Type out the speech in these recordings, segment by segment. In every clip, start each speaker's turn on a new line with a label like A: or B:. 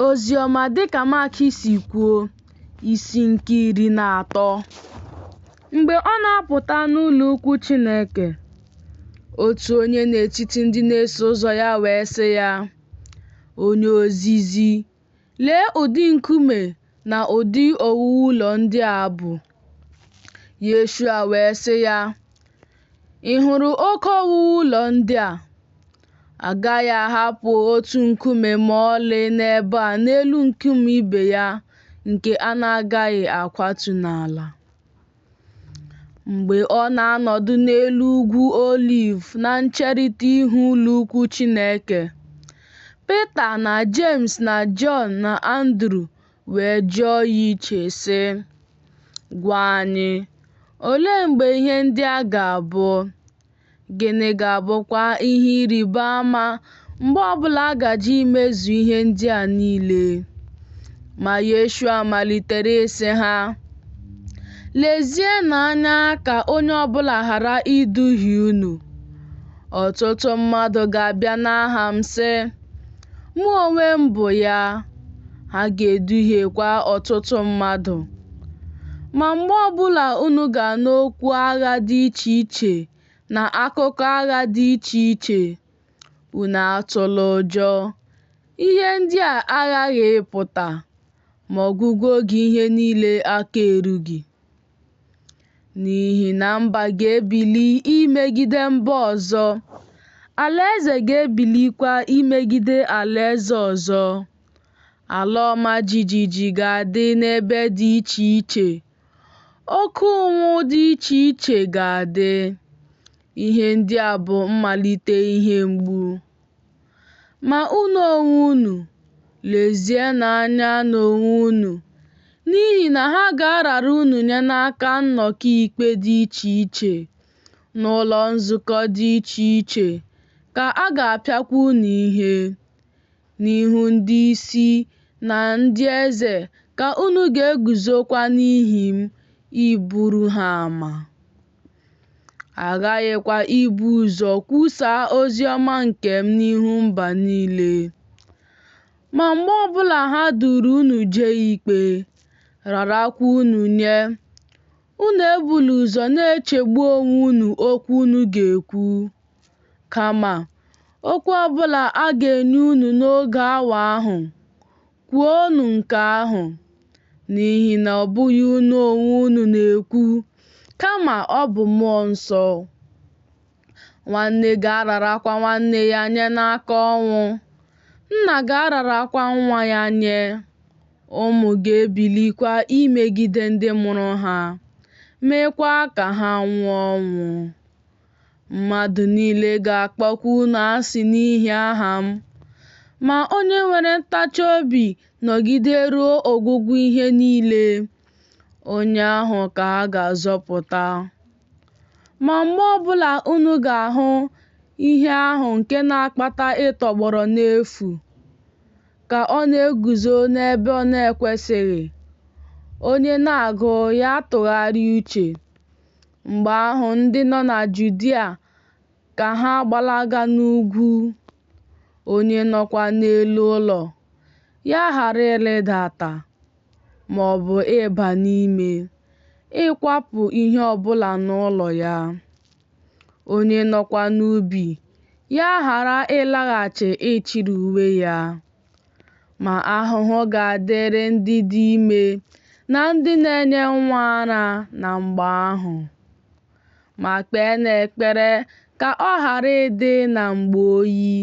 A: Oziọma dịka Mak si kwuo, isi nke 13. Mgbe ọ na-apụta n'ụlọ ukwu Chineke, otu onye n'etiti ndị na-eso ụzọ ya wee sị ya, Onye ozizi, lee ụdị nkume na ụdị owuwu ụlọ ndị a bụ! Yeshua wee sị ya, Ị hụrụ oke owuwu ụlọ ndị a? A gaghị ahapụ otu nkume ma ọlị n'ebe a n'elu nkume ibe ya nke a na-agaghị akwatu n'ala. Mgbe ọ na-anọdụ n'elu ugwu Oliv na ncherịta ihu ụlọ ukwu Chineke, Pita na Jemis na Jọn na Andru wee jụọ ya iche, sị, Gwa anyị, olee mgbe ihe ndị a ga-abụ? Gịnị ga-abụkwa ihe ịrịba ama mgbe ọ bụla a gaje imezu ihe ndị a niile? Ma Yeshua malitere ịsị ha, Lezienụ anya ka onye ọbụla ghara iduhie unu. Ọtụtụ mmadụ ga-abịa n'aha m sị, Mụ onwe m bụ ya. Ha ga-eduhiekwa ọtụtụ mmadụ. Ma mgbe ọbụla unu ga-anụ okwu agha dị iche iche na akụkọ agha dị iche iche, unu atụla ụjọ. Ihe ndị a aghaghị ịpụta, ma ọgwụgwụ oge ihe niile aka erughị. N'ihi na mba ga-ebili imegide mba ọzọ, alaeze ga-ebilikwa imegide alaeze ọzọ. Ala ọma jijiji ga-adị n'ebe dị iche iche, oke ụnwụ dị iche iche ga-adị. Ihe ndị a bụ mmalite ihe mgbu. Ma unu onwe unu, lezienụ anya n'onwe unu, n'ihi na ha ga-arara unu nye n'aka nnọkọ ikpe dị iche iche, n'ụlọ nzukọ dị iche iche ka a ga-apịakwa unu ihe. N'ihu ndị isi na ndị eze ka unu ga-eguzokwa n'ihi m iburu ha ama. A ghaghịkwa ibu ụzọ kwusaa ozi ọma nke m n'ihu mba niile. Ma mgbe ọbụla ha duuru unu jee ikpe, rarakwa unu nye, unu ebula ụzọ na-echegbu onwe unu okwu unu ga-ekwu. Kama, okwu ọbụla a ga-enye unu n'oge awa ahụ, kwuonụ nke ahụ, n'ihi na ọ bụghị unu onwe unu na-ekwu, kama ọ bụ Mmụọ Nsọ. Nwanne ga-ararakwa nwanne ya nye n'aka ọnwụ, nna ga-ararakwa nwa ya nye. Ụmụ ga-ebilikwa imegide ndị mụrụ ha, meekwa ka ha nwụọ ọnwụ. Mmadụ niile ga-akpọkwa unu asị n'ihi aha m. Ma onye nwere ntachi obi nọgide ruo ọgwụgwụ ihe niile, onye ahụ ka a ga-azọpụta. Ma mgbe ọbụla unu ga-ahụ ihe ahụ nke na-akpata ịtọgbọrọ n'efu, ka ọ na-eguzo n'ebe ọ na-ekwesịghị, onye na-agụ ya tụgharịa uche. Mgbe ahụ ndị nọ na Judịa ka ha gbalaga n'ugwu, onye nọkwa n'elu ụlọ, ya ghara ịrịdata, ma ọ bụ ịba n'ime, ịkwapụ ihe ọbụla n'ụlọ ya. Onye nọkwa n'ubi, ya ghara ịlaghachi ịchịrị uwe ya. Ma ahụhụ ga-adịrị ndị dị ime na ndị na-enye nwa ara na mgbe ahụ. Ma kpeenụ ekpere ka ọ ghara ịdị na mgbe oyi.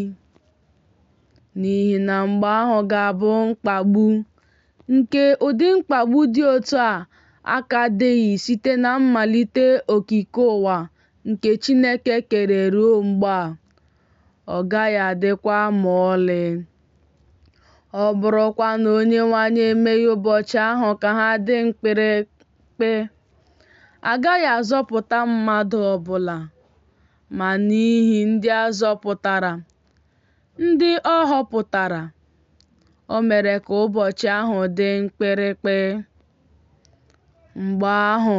A: N'ihi na mgbe ahụ ga-abụ mkpagbu, nke ụdị mkpagbu dị otu a aka-adịghị site na mmalite okike ụwa nke Chineke kere ruo mgbe a, ọ gaghị adịkwa ma ọlị. Ọ bụrụkwa na Onyenwe anyị emeghị ụbọchị ahụ ka ha dị mkpirikpi, a gaghị azọpụta mmadụ ọbụla. Ma n'ihi ndị a zọpụtara, ndị ọ họpụtara, o mere ka ụbọchị ahụ dị mkpirikpi. Mgbe ahụ,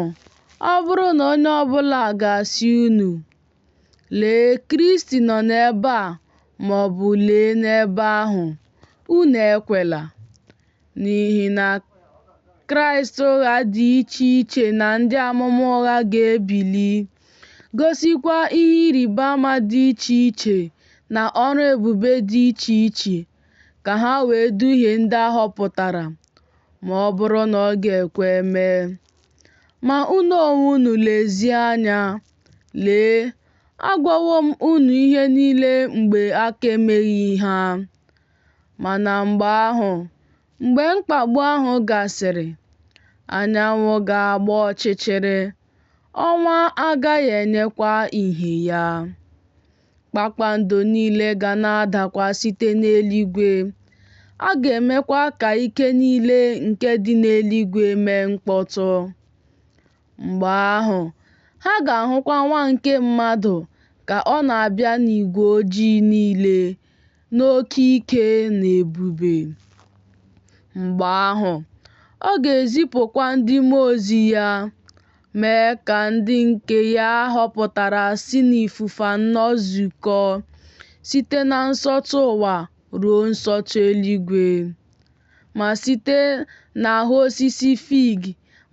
A: ọ bụrụ na onye ọbụla ga-asị unu, Lee, Kristi nọ n'ebe a ma ọ bụ lee n'ebe ahụ, unu ekwela. N'ihi na Kraịst ụgha dị iche iche na ndị amụma ụgha ga-ebili, gosikwa ihe ịrịba ama dị iche iche na ọrụ ebube dị iche iche, ka ha wee duhie ndị a họpụtara, ma ọ bụrụ na ọ ga-ekwe mee. Ma unu onwe unu lezie anya, lee, agwawo m unu ihe niile mgbe a ka-emeghị ha. Ma na mgbe ahụ, mgbe mkpagbu ahụ gasịrị, anyanwụ ga-agba ọchịchịrị, ọnwa agaghị enyekwa ìhè ya. Kpakpando niile ga na-adakwa site n'eluigwe, a ga-emekwa ka ike niile nke dị n'eluigwe mee mkpọtụ. Mgbe ahụ, ha ga-ahụkwa Nwa nke mmadụ ka ọ na-abịa n'igwe ojii niile n'oke ike na ebube. Mgbe ahụ, ọ ga-ezipụkwa ndị mmụọ ozi ya, mee ka ndị nke ya a họpụtara si n'ifufe anọ zukọọ, site na nsọtụ ụwa ruo nsọtụ eluigwe. Ma site n'ahụ osisi fig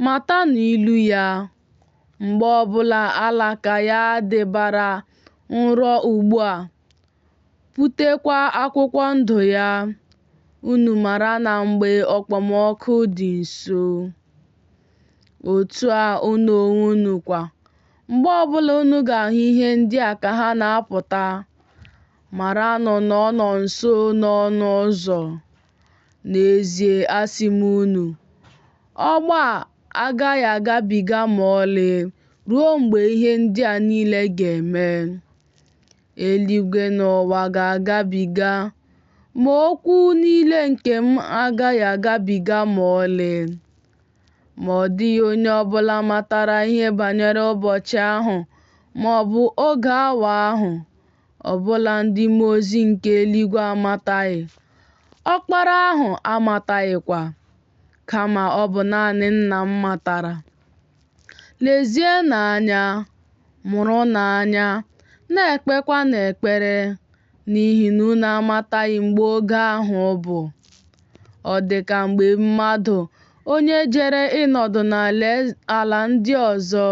A: matanụ ilu ya. Mgbe ọbụla alaka ya dịbara nro ugbu a, putekwa akwụkwọ ndụ ya, unu mara na mgbe okpomọkụ dị nso. Otu a unu onwe unu kwa, mgbe ọbụla unu ga-ahụ ihe ndị a ka ha na-apụta, maranụ na ọ nọ nso n'ọnụ ụzọ. N'ezie asị m unu, ọgbọ a agaghị agabiga ma ọlị ruo mgbe ihe ndị a niile ga-eme. Eluigwe na ụwa ga-agabiga, ma okwu niile nke m agaghị agabiga ma ọlị. Ma ọ dịghị onye ọbụla matara ihe banyere ụbọchị ahụ ma ọ bụ oge awa ahụ, ọbụla ndị mmụọ ozi nke eluigwe amataghị, Ọkpara ahụ amataghịkwa, kama ọ bụ naanị Nna m matara. Lezienụ anya, mụrụnụ anya, na-ekpekwanụ ekpere, n'ihi na unu amataghị mgbe oge ahụ bụ. Ọ dị ka mgbe mmadụ onye jere ịnọdụ n'ala ndị ọzọ,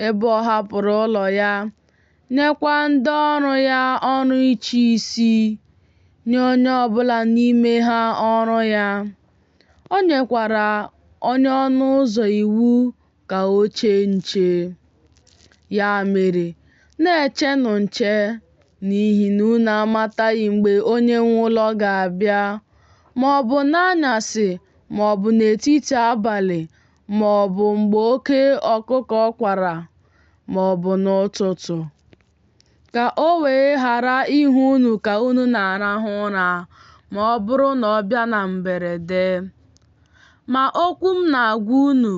A: ebe ọ hapụrụ ụlọ ya, nyekwa ndị ọrụ ya ọrụ ịchị isi, nye onye ọbụla n'ime ha ọrụ ya. O nyekwara onye ọnụ ụzọ iwu ka o chee nche. Ya mere, na-echenụ nche, n'ihi na unu amataghị mgbe onye nwe ụlọ ga-abịa, ma ọ bụ n'anyasị ma ọ bụ n'etiti abalị ma ọ bụ mgbe oke ọkụkọ kwara, ma ọ bụ n'ụtụtụ. Ka o wee ghara ịhụ unu ka unu na-arahụ ụra ma ọ bụrụ na ọ bịa na mberede. Ma okwu m na-agwa unu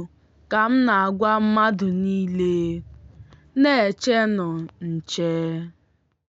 A: ka m na-agwa mmadụ niile, na-echenụ nche.